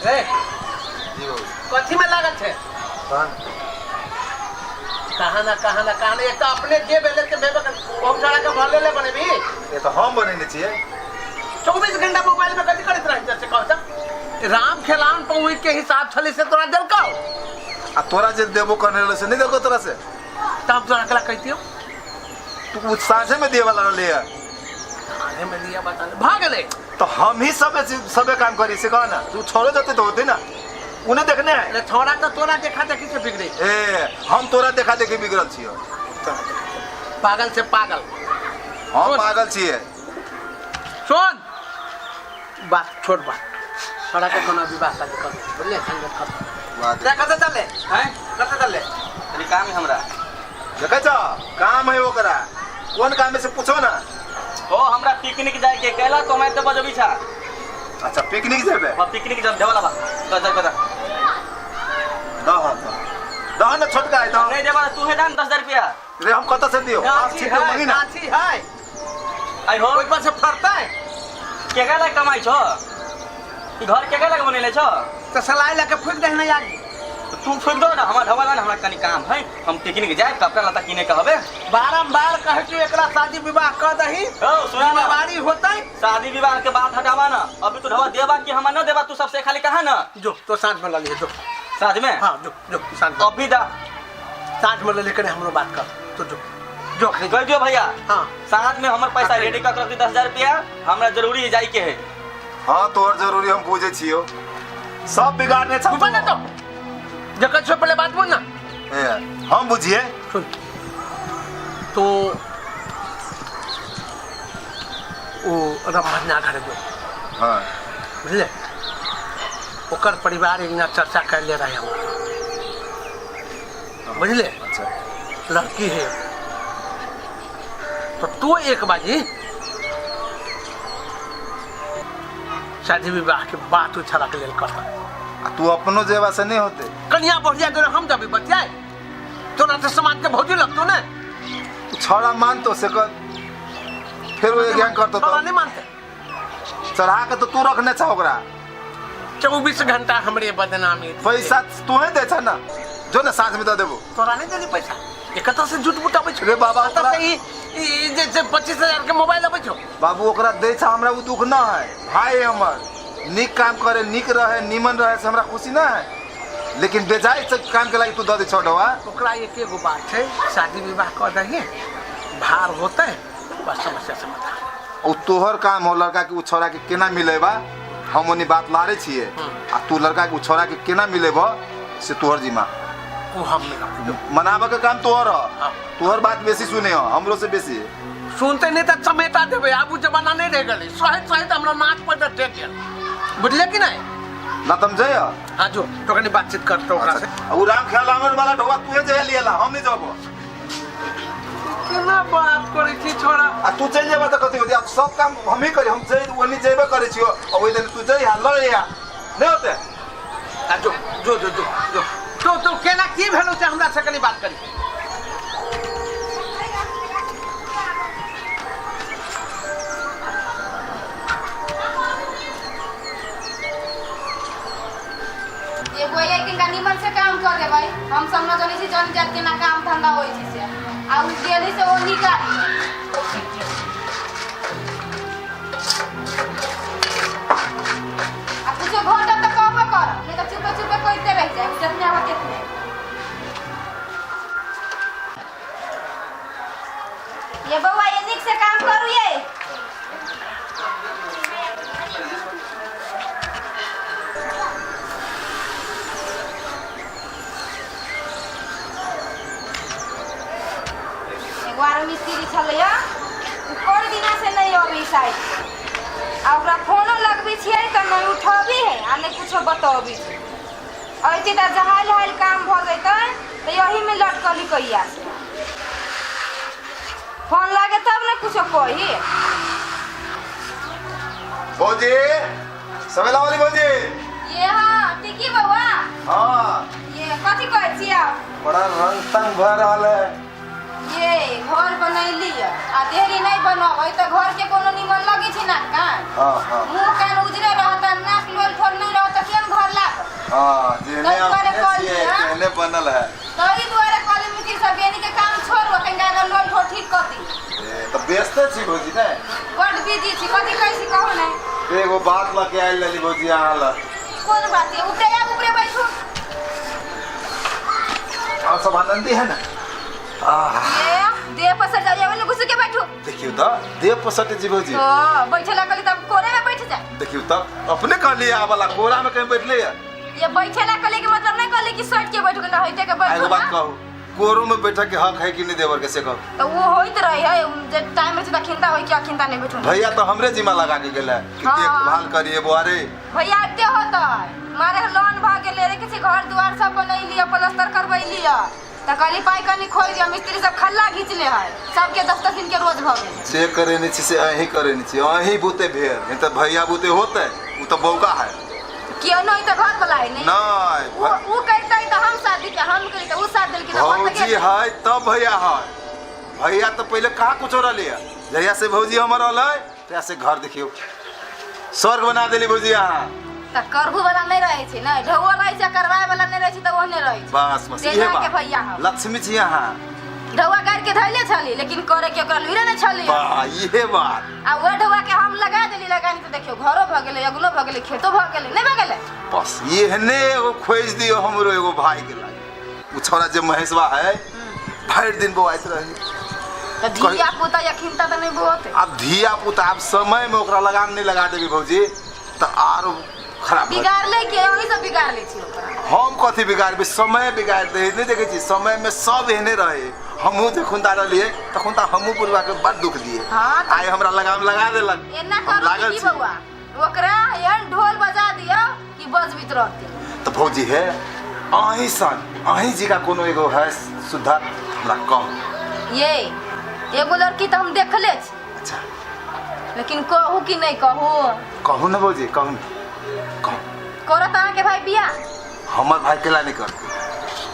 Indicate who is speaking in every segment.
Speaker 1: रे
Speaker 2: जी बाबू
Speaker 1: कथी में लागल छै
Speaker 2: तहन
Speaker 1: कहाँ ना कहाँ ना कहाँ ना एक तो अपने जे भेले से भेबे कर बहुत सारा के भले ले बनेबी
Speaker 2: ये तो हम बनेने छियै
Speaker 1: 24 घंटा मोबाइल में कथी करैत रहै छै से कहू तऽ राम खेलाउन पहुँच के हिसाब छलै से तोरा देलकौ
Speaker 2: आ तोरा जे देबो करने रहलै से नहि देलकौ तोरा से
Speaker 1: तब तोरा कला कहितियौ
Speaker 2: तू उ साँझे में दिए वाला रहलै है
Speaker 1: आधे में दिया बता भऽ गेलै
Speaker 2: तो हम ही सबे सबे काम करी से कह ना तू छोड़े जते तो होते ना उन्हें देखने है
Speaker 1: अरे छोड़ा तो तोरा देखा देखी से बिगड़े
Speaker 2: ए हम तोरा देखा देखी बिगड़ल छियो
Speaker 1: पागल से पागल
Speaker 2: हम पागल छियै
Speaker 1: सुन बात छोड़ बात छोड़ा के कोनो विवाह शादी कर बुझले संगत कर
Speaker 2: बात
Speaker 1: रे कतऽ चले
Speaker 3: हैं
Speaker 1: कतऽ चले
Speaker 3: तनी काम है हमरा
Speaker 2: देखै छ काम है ओकरा कोन काम है से पूछो ना
Speaker 3: ओ हमरा पिकनिक जाए के कैला तो मैं तो बजबी छा
Speaker 2: अच्छा पिकनिक जेबे
Speaker 3: हां पिकनिक जब देवला बा 10,000 रुपया
Speaker 2: दह दह दह ना छोटका है दह
Speaker 3: नहीं देबा तू है दान 10,000 रुपया
Speaker 2: रे हम कतऽ से दियो आप
Speaker 1: गाछी
Speaker 2: ठीक हो
Speaker 1: है
Speaker 2: मंगी ना
Speaker 1: गाछी है
Speaker 3: आई हो
Speaker 1: ओहि पर से फड़ता है
Speaker 3: केकरा लाग कमाई छो ई घर केकरा लाग बनेले छो
Speaker 1: तो सलाई लके फूक दे ना यार
Speaker 3: तो तू फूक दो ना हमरा ढवला ना हमरा कनी काम है हम पिकनिक जाए कपड़ा लत्ता किने के हबे
Speaker 1: बारम्बार कहै छी एकरा शादी विवाह कर दही
Speaker 3: ओ सुना ना
Speaker 1: जिम्मेवारी होतै
Speaker 3: शादी विवाह के बात हटावा ना अभी तू ढवा देबा कि हमरा न देबा तू सबसे खाली कहा ना
Speaker 1: जो तो साँझ में ललिए जो
Speaker 3: साँझ में
Speaker 1: हाँ जो जो साँझ में
Speaker 3: अभी दा
Speaker 1: साँझ में ललिए कने हमरो बात कर तो जो जो अखनी
Speaker 3: कह दियो भैया
Speaker 1: हाँ
Speaker 3: साँझ में हमर पैसा रेडी कर रखी 10,000 रुपया हमरा जरूरी है जाए के है
Speaker 2: हाँ तोहर जरूरी हम बुझे छियो सब बिगाड़ने छ
Speaker 1: ऊपर ना तो जकर छो पहले बात बोल ना
Speaker 2: ए, हम बुझिए
Speaker 1: सुन तो ओ रमभजना घर जो
Speaker 2: हाँ
Speaker 1: बुझले ओकर परिवार एक दिना चर्चा कर ले रहे हम बुझले
Speaker 2: अच्छा
Speaker 1: लड़की है तो तू एक बाजी शादी विवाह के बात उछाला के लेल करता
Speaker 2: आ तू अपनो जेबा से नहीं होते
Speaker 1: कन्या बढ़िया जोरे हम जबी बतियाए तोरा तो समाज के भौजी लगतो ने
Speaker 2: तू छौड़ा मान तो से कर फिर वो ज्ञान करतो
Speaker 1: छोड़ा
Speaker 2: तो
Speaker 1: नहीं मानते
Speaker 2: चढ़ा के तो तू रखने छा ओकरा
Speaker 1: 24 घंटा हमरे बदनामी
Speaker 2: पैसा तू ही दे छा ना जो ना साँझ में दे देबो
Speaker 1: तोरा नहीं देली पैसा ये कतऽ से झूठ मूठ अबै छौ
Speaker 2: रे बाबा,
Speaker 1: कतऽ
Speaker 2: ओकरा-
Speaker 1: से ई ई जे छै 25,000 के मोबाइल अबै छौ
Speaker 2: बाबू ओकरा दै छा हमरा उ दुख ना है भाई हमर नीक काम करे नीक रहे नीमन रहे से हमरा खुशी ना है लेकिन बेजाय से काम के लागी तू दे दे छोड़वा
Speaker 1: ओकरा एक एगो बात छै शादी विवाह कऽ दही भार होतै बस समस्या समाधान
Speaker 2: उ तोहर काम हो लड़का के उ छोड़ा के केना मिलेबा हम ओनी बात लारे छिए आ तू लड़का के उ छोड़ा के केना मिलेबा से तोहर जिम्मा
Speaker 1: ओ हम मिलब
Speaker 2: मनाबे के काम तोहर ह
Speaker 1: हाँ।
Speaker 2: तोहर बात बेसी सुने हो हमरो से बेसी
Speaker 1: सुनते नहीं तऽ चमेटा देबै आब उ जमाना नहीं रहि गेलै सहैत सहैत हमरा नाक पर तऽ टेक गेल बुझले कि नहीं
Speaker 2: ना समझे
Speaker 1: हाँ जो तो कनी बातचीत कर तो ओकरा से
Speaker 2: अच्छा उ राम खेलावन वाला ढोवा तूहे जे लियला हम नहीं जबो
Speaker 1: केना बात करै छी छोड़ा
Speaker 2: आ तू चलि जेबा तऽ कथी होतै आब सब काम हमही करी हम जइ ओनी जेबे करै छियो आ ओहि दिन तू जइहा लड़िहा नहि होतै
Speaker 1: आ जो जो जो जो जो तो तो केना की भेलो से हमरा से कनी बात करी
Speaker 4: एगो ये किनका निमन से काम कर देबै हम सब न जनै छी जन जात केना काम धंधा होइ छै से आ उ गेली से ओ निकाली आ कुछो घटत तऽ कहबो करब नहीं तऽ चुपे चुपे कहिते रहि जायब जितने होत तितने ये बौआ ये नीक से काम करू ये एगो आरो मिस्त्री छलैया उ कर दिना से नहीं अबै साइड आ ओकरा फोनो लगबै छियै तऽ नहि उठबी है आ नहि कुछो बतबी छै अइती तऽ जहाइल हाइल काम भऽ जैतै तऽ यहीमे लटकली कहिया से फोन लागे तब ने कुछो कही
Speaker 2: भौजी सवेला वाली भौजी
Speaker 4: ये हाँ टिकी बउआ
Speaker 2: हाँ
Speaker 4: ये कथी कहै छियै आप?
Speaker 2: बड़ा रंग तंग भऽ रहल है
Speaker 4: ये घर बनैली आ देरी नहीं बनबै तऽ घर के कोनो निमन लगै छै ना कान
Speaker 2: हाँ हाँ
Speaker 4: मुंह कान उजरे रहत आ नाक लोल ठोर नहीं रहत तऽ केहन घर
Speaker 2: हाँ, जेहने
Speaker 4: तै दुआरे
Speaker 2: अपने
Speaker 4: कहली
Speaker 2: छियै
Speaker 4: हँ।
Speaker 2: तेहने बनल है।
Speaker 4: तही दुआरे कहली मिस्त्री सब यानी के काम छोड़ू कनिका अगर लोन ठो ठीक कर दी।
Speaker 2: ए, तऽ व्यस्ते छी भौजी ने?
Speaker 4: बड बिजी छी, कथी कहै छी कहू ने।
Speaker 2: एगो बात लऽ के आयल रहली भौजी अहाँ लग।
Speaker 4: कोन बात है? ऊपरे आब, ऊपरे बैठू।
Speaker 2: और सब आनंदी है ना? आह,
Speaker 4: ए देह पसर जाइए, ओने घुस के बैठू।
Speaker 2: देखियौ तऽ देह पसट जी भौजी।
Speaker 4: ओ बैठे ला कहली तब कोरे में बैठ जाए।
Speaker 2: देखियौ तऽ अपने कहलियै आबला कोरा में कहीं बैठले है।
Speaker 4: ये बैठे ला कहली के मतलब नहीं कहली कि सट के बैठू, ना होइते के बैठू।
Speaker 2: एगो बात
Speaker 4: ना।
Speaker 2: कहू, कोरो में बैठे के हक है कि नहीं देवर के, से कहू।
Speaker 4: तो वो होइत रहे है जे टाइम में त खिंता होई कि अखिंता नहीं बैठू।
Speaker 2: भैया तो हमरे जिम्मा लगा के गेल है कि
Speaker 4: हाँ।
Speaker 2: देखभाल करिए बुआरे।
Speaker 4: भैया एते होता है मारे लोन भऽ गेलै रे, किसी घर द्वार सब बनैली, प्लास्टर करबैली, त कहली पाइ कनी खोल दिया, मिस्त्री सब खल्ला घीच ले है, सबके 10-10 दिन के रोज भऽ गेलै।
Speaker 2: से करे नहीं छी से अहीं करे नहीं छी, अहीं बूते भेल नहीं तो भैया बूते होते उ तो बौका है।
Speaker 4: कियो नहीं तो घर वाला है नहीं।
Speaker 2: नहीं
Speaker 4: वो कहता है तो हम शादी के हम करी तो उ साथ देल के
Speaker 2: भौजी है तब भैया है। भैया तो पहले कहाँ कुछ रहले है, जहिया से भौजी हमर रहलै तहिया से घर देखियो स्वर्ग बना देली भौजी अहाँ।
Speaker 4: त करबू वाला नहीं रहे छै ने, ढौआ रहे छै, करवाए वाला नहीं रहे छै त ओहने रहे छै।
Speaker 2: बस बस
Speaker 4: से
Speaker 2: इहे
Speaker 4: के
Speaker 2: बात।
Speaker 4: भैया हम
Speaker 2: लक्ष्मी छी अहाँ।
Speaker 4: ढौआ गाड़ के धैले छली लेकिन करे के ओकरा लुइरे नहीं छली।
Speaker 2: वाह इहे बात।
Speaker 4: आ वो ढौआ के हम लगा देली, लगानी त देखियो घरो भ गेलै, अगनो भ गेलै, खेतो भ गेलै, नहीं भ गेलै।
Speaker 2: बस एहने एगो खोज दियो हमरो एगो भाई के लागे। उ छोरा जे महेशवा है भरि दिन बौआइत रहे।
Speaker 4: त धिया पुता या खिंता त नहीं बौआते।
Speaker 2: अब धिया पुता अब समय में ओकरा लगाम नहीं लगा देबी भौजी त आरो खराब भऽ
Speaker 4: बिगाड़ ले के ओही सब बिगाड़ ले छी ओकरा।
Speaker 2: हम कथी बिगाड़बै, समय बिगाड़ दे नहीं देखै छी समय में सब एहने रहे। हमहूँ जखन रहलियै तखन तऽ हमहूँ बुढ़वा के बड़ दुख दिए।
Speaker 4: हाँ,
Speaker 2: आइ हमरा लगाम लगा देलक।
Speaker 4: एना
Speaker 2: हम
Speaker 4: करू
Speaker 2: लागल
Speaker 4: की
Speaker 2: छी।
Speaker 4: बौआ ओकरा एहन ढोल बजा दियौ कि बजबित रहते।
Speaker 2: तऽ भौजी हे अहीं सन अहीं जी का कोनो एगो है सुधार हमरा कहू।
Speaker 4: ये एगो लड़की तऽ हम देखले छी।
Speaker 2: अच्छा
Speaker 4: लेकिन कहू कि नहीं कहू?
Speaker 2: कहू ना भौजी, कहू ना, कहू।
Speaker 4: करत अहाँके भाई बियाह?
Speaker 2: हमर भाई केला नहीं करते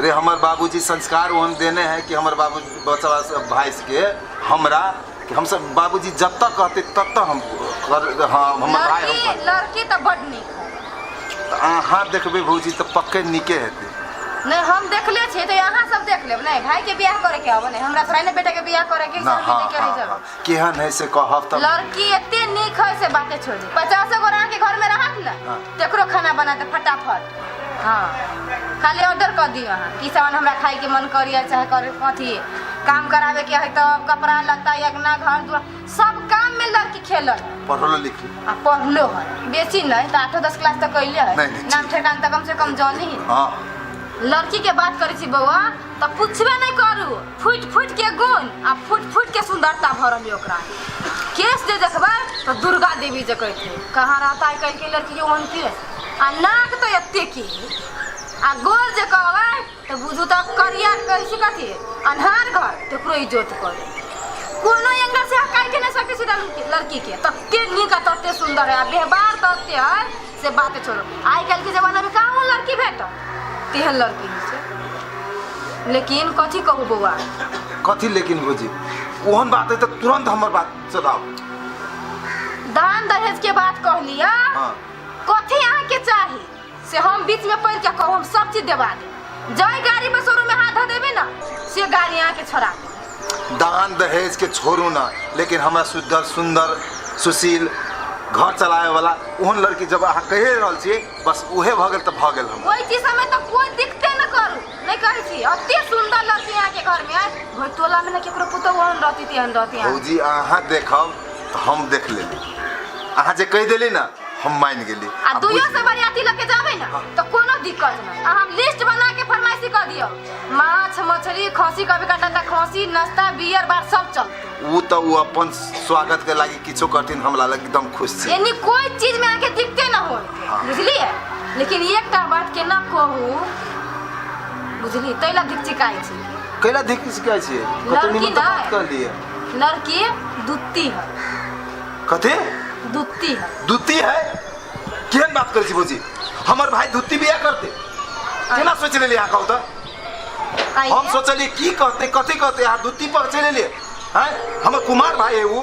Speaker 2: रे, हमर बाबूजी संस्कार ओहन देने है कि हमर बाबू बच्चा सब भाई के हमरा कि हम सब बाबूजी जब तक कहते तब तक हम कर। हाँ हमर भाई हम
Speaker 4: लड़की लड़की तऽ बड नीक है।
Speaker 2: तऽ अहाँ देखबै भौजी तऽ पक्के नीके हेतै।
Speaker 4: नहीं हम देखले छियै तऽ अहाँ सब देख लेब। नहीं भाई के बियाह करे के हब नहीं, हमरा थोड़ा ने बेटा के बियाह करे के
Speaker 2: ना हाँ, हाँ, हाँ, केहन है से कहब तब।
Speaker 4: लड़की एते नीक है से बाते छोड़ दी। 50 गो अहाँ के घर में रहत ना
Speaker 2: हाँ।
Speaker 4: तकरो खाना बना दे फटाफट। हाँ खाली ऑर्डर कर दियो अहाँ की सामान हमरा खाए के मन करिए चाहे करे अथी काम करावे के है तो कपड़ा लत्ता अंगना घर दुआर सब काम में लड़की खेलल।
Speaker 2: पढ़लो लिखलो
Speaker 4: आ पढ़लो है बेसी नहीं तो 8-10 क्लास तक कैले है,
Speaker 2: नहीं,
Speaker 4: नाम ठेकान तऽ कम से कम जानी ही।
Speaker 2: हाँ
Speaker 4: लड़की के बात करै छी बौआ तऽ पुछबे नहीं करू, फुट फुट के गुण आ फुट फुट के सुंदरता भरल है ओकरा। केस जे देखबै तऽ दुर्गा देवी जे कहते कहाँ रहता है कल के लड़की ओहन के आ नाक तऽ एते की आ गोल जे कहबै तऽ बुझू तऽ करिया कहै छी कथी अन्हार घर तकरो इज्जत करे। कोनो एंगल से अहाँ काटि नहीं सकै छी लड़की के, तते नीक आ तते सुंदर है आ व्यवहार तते है से बात छोड़ो। आइ काल्हि के जमाना में कहाँ लड़की भेटत तेहन लड़की होइ छै। लेकिन कथी कहू बौआ?
Speaker 2: कथी लेकिन भौजी ओहन बात है तऽ तुरंत हमर बात चलाओ।
Speaker 4: दान दहेज के बात कहलियै।
Speaker 2: हाँ।
Speaker 4: कथी अहाँके चाही से हम बीच में पड़ि के कहू, हम सब चीज देबा देब। जाहि गाड़ी में शोरूम में हाथ धऽ देबै ना से गाड़ी अहाँके छोड़ा देब।
Speaker 2: दान दहेज के छोड़ू ना, लेकिन हमरा सुंदर सुंदर सुशील घर चलावे वाला ओहन लड़की जब अहाँ कहि रहल छियै बस उहे भऽ गेल तऽ भऽ गेल। हम
Speaker 4: ओहि चीज में तऽ कोई दिक्कते न करू, नहीं कहै छी अते सुंदर लड़की अहाँके घर में आय भरि टोला में न केकरो पुतहु ओहन रहती तेहन रहती।
Speaker 2: भौजी अहाँ देखब तऽ हम देख लेली, अहाँ जे कहि देली ना हम मानि गेली।
Speaker 4: आ दुइयो से बरियाती लऽ के जाबै ना तऽ कोनो दिक्कत नहीं। आ हम लिस्ट बना के फरमाइशी कऽ दियौ, माछ मछली खसी कभी काटल तऽ खसी नाश्ता बियर बार सब चलतै।
Speaker 2: उ तऽ उ अपन स्वागत के लागी किछो करथिन, हमरा लग एकदम खुश छी।
Speaker 4: यानी कोई चीज में अहाँके दिक्कते न होय।
Speaker 2: हाँ।
Speaker 4: बुझलियै? लेकिन एकटा बात केना कहू बुझलियै, तै ला धिकचिकाइ छी।
Speaker 2: कैला धिकचिकाइ छियै? कतौ
Speaker 4: लड़की
Speaker 2: निमन तऽ बात
Speaker 4: नहि।
Speaker 2: कहलियै।
Speaker 4: लड़की दुत्ती है।
Speaker 2: कथी?
Speaker 4: दुत्ती है।
Speaker 2: दुत्ती है? केहन बात करै छी भौजी? हमर भाई दुत्ती बियाह करते केना सोचि लेलियै अहाँ कहू तऽ? हम सोचलियै की कहते कथी कहते, अहाँ दुत्ती पर चलि एलियै। हैं हमर कुमार भाई है उ,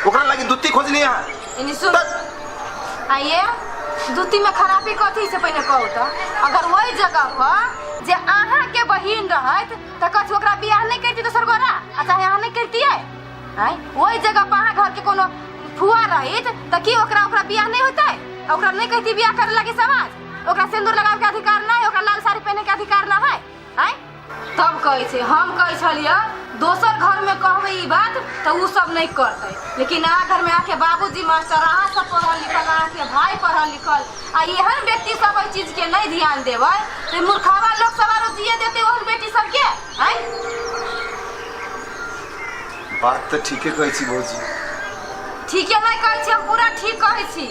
Speaker 2: ओकरा लागी दुत्ती खोजली अहाँ।
Speaker 4: एनी सुन आइए दूती में खराबी कथी से पहिने कहू तऽ अगर वही जगह पर जे अहाँ के बहिन रहत तऽ कथी ओकरा बियाह नहीं करती दोसर गोरा आ चाहे अहाँ नहीं करतियै आँय वही जगह पर अहाँ घर के कोनो फुआ रहित तऽ की ओकरा ओकरा बियाह नहीं होतै आ ओकरा नहीं कहती बियाह करे लागी समाज ओकरा सिंदूर लगावे के अधिकार नहीं ओकरा लाल साड़ी पहने के अधिकार ना है आँय तब कहै छै हम कहै छलियै दोसर घरमे कहबै ई बात तऽ ओ सब नहि करतै लेकिन अहाँ घरमे अहाँके बाबूजी मास्टर अहाँ सब पढ़ल लिखल अहाँके भाय पढ़ल लिखल आ एहन व्यक्ति सब एहि चीजके नहि ध्यान देबै तऽ मूर्खावा लोक सब आरो जिए देतै ओहन बेटी सबके आँय
Speaker 2: बात तऽ ठीके कहै छी भौजी।
Speaker 4: ठीके नहि कहै छी हम पूरा ठीक कहै छी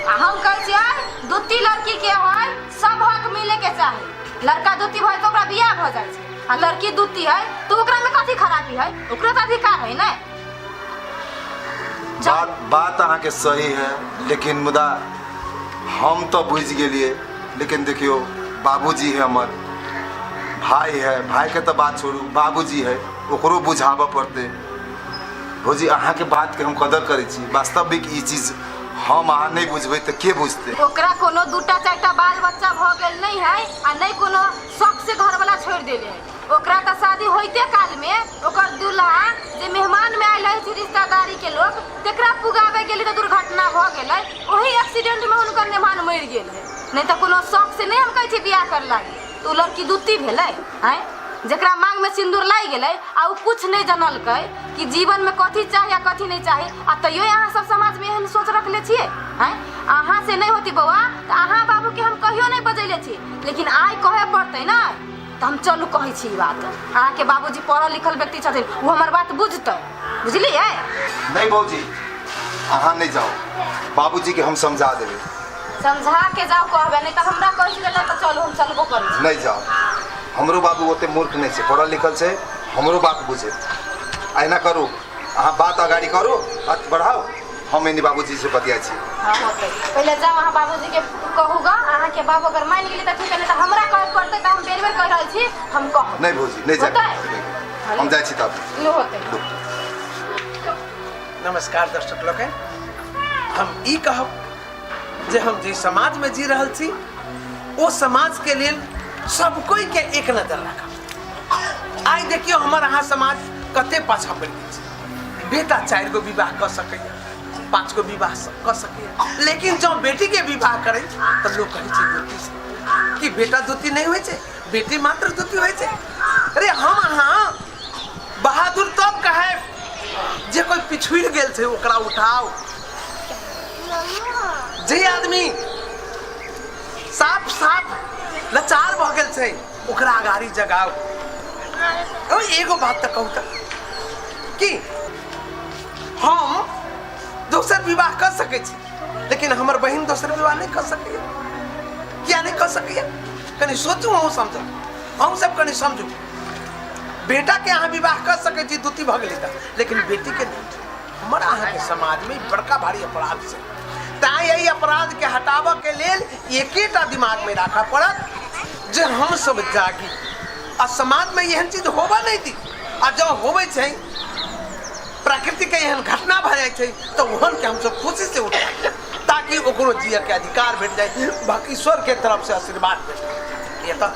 Speaker 4: आ हम कहै छियै दूती लड़की के है सब हक मिले के चाही लड़का दूती भऽ तऽ ओकरा बियाह भऽ जाइ छै आ लड़की दूती है तऽ ओकरा में कथी खराबी है ओकरो तऽ अधिकार है ने।
Speaker 2: बात बात अहाँके सही है लेकिन मुदा हम तऽ बुझि गेलियै लेकिन देखियौ बाबूजी है हमर भाई है भाईके तऽ बात छोड़ू बाबूजी है ओकरो बुझाबऽ पड़तै। भौजी अहाँके बातके हम कदर करै छी वास्तविक ई चीज हम अहाँ नहि बुझबै तऽ के बुझतै?
Speaker 4: ओकरा कोनो दूटा चारिटा बाल बच्चा भऽ गेल नहि है आ नहि कोनो शौक से घरवाला छोड़ि देले है ओकरा तऽ शादी होइते काल में ओकर दूल्हा जे मेहमान में आयल रहै छै रिश्तेदारी के लोक तकरा पुगाबे गेलै तऽ दुर्घटना भऽ गेलै ओही एक्सीडेंट में हुनकर मेहमान मरि गेल है नहि तऽ कोनो शौक से नहि हम कहै छी बियाह कर लागी तऽ ओ लड़की दूती भेलै आँय जकरा मांग में सिंदूर लागि गेलै आ ओ कुछ नहि जनलकै कि जीवन में कथी चाही आ कथी नहीं चाही आ तैयो अहाँ सब समाज में एहन सोच रखले छियै आँय अहाँ से नहीं होती बौआ तऽ अहाँ बाबू के हम कहियो नहीं बजैले छी लेकिन आइ कहे पड़तै ने तऽ हम चलू कहै छी ई बात अहाँके बाबूजी पढ़ल लिखल व्यक्ति छथिन ओ हमर बात बुझतै बुझलियै।
Speaker 2: नहीं भौजी अहाँ नहीं जाओ बाबूजी के हम समझा देबै।
Speaker 4: समझा के जाओ कहबै नहीं तऽ हमरा कहै छी तऽ चलू हम चलबो करै छी।
Speaker 2: नहीं जाओ हमरो बाबू ओते मूर्ख नहीं छै पढ़ल लिखल छै हमरो बात बुझे एना करू अहाँ बात अगाड़ी करू बढ़ाओ हम एनी बाबूजी से बतियाइ छी।
Speaker 4: हाँ होतै पहिले जाओ अहाँ बाबूजी के कहूगा अहाँके बाबू अगर मानि गेली तऽ ठीक है नहीं तऽ हमरा कहे पड़तै तऽ हम बेर बेर कहि रहल छी हम कहब।
Speaker 2: नहीं भौजी नहीं जाए हम जाइ छी तब
Speaker 4: लो होतै।
Speaker 1: नमस्कार दर्शक लोकनि हम ई कहब जे हम जे समाज में जी रहल छी ओ समाज के लेल सब कोई के एक नजर राखब। आइ देखियौ हमर अहाँ समाज कते पाछा पड़ि गेल छै। बेटा 4 गो विवाह कऽ सकैए 5 गो विवाह कऽ सकैए लेकिन जँ बेटी के विवाह करै तऽ लोक कहै छै बेटी से कि बेटा दूती नहीं होइ छै बेटी मात्र दूती होइ छै। अरे हम अहाँ बहादुर तब कहे जे कोई पिछुड़ गेल छै ओकरा उठाओ जे आदमी साफ साफ लाचार भऽ गेल छै ओकरा अगाड़ी जगाओ। ओ एगो बात तऽ कहू तऽ कि हम दोसर विवाह कर सकै छी लेकिन हमर बहिन दोसर विवाह नहीं कर सकैया किया नहीं कर सकैया? कनि सोचू अहूँ समझू अहूँ सब कनि समझू। बेटा के अहाँ विवाह कर सकै छी दूती भऽ गेलै तऽ लेकिन बेटी के नहीं। हमर अहाँके समाज में बड़का भारी अपराध छै तैं एहि अपराध के हटाबऽ के लेल एकेटा दिमाग में राखऽ पड़त जे हम सब जागी आ समाज में एहन चीज होबऽ नहीं दी आ जँ होबै छै प्रकृति के एहन घटना भऽ जाइ छै तऽ ओहन के हमसब खुशी से उठाबी ताकि ओकरो जियऽ के अधिकार भेट जाए बाकी ईश्वर के तरफ से आशीर्वाद भेट जाए। तऽ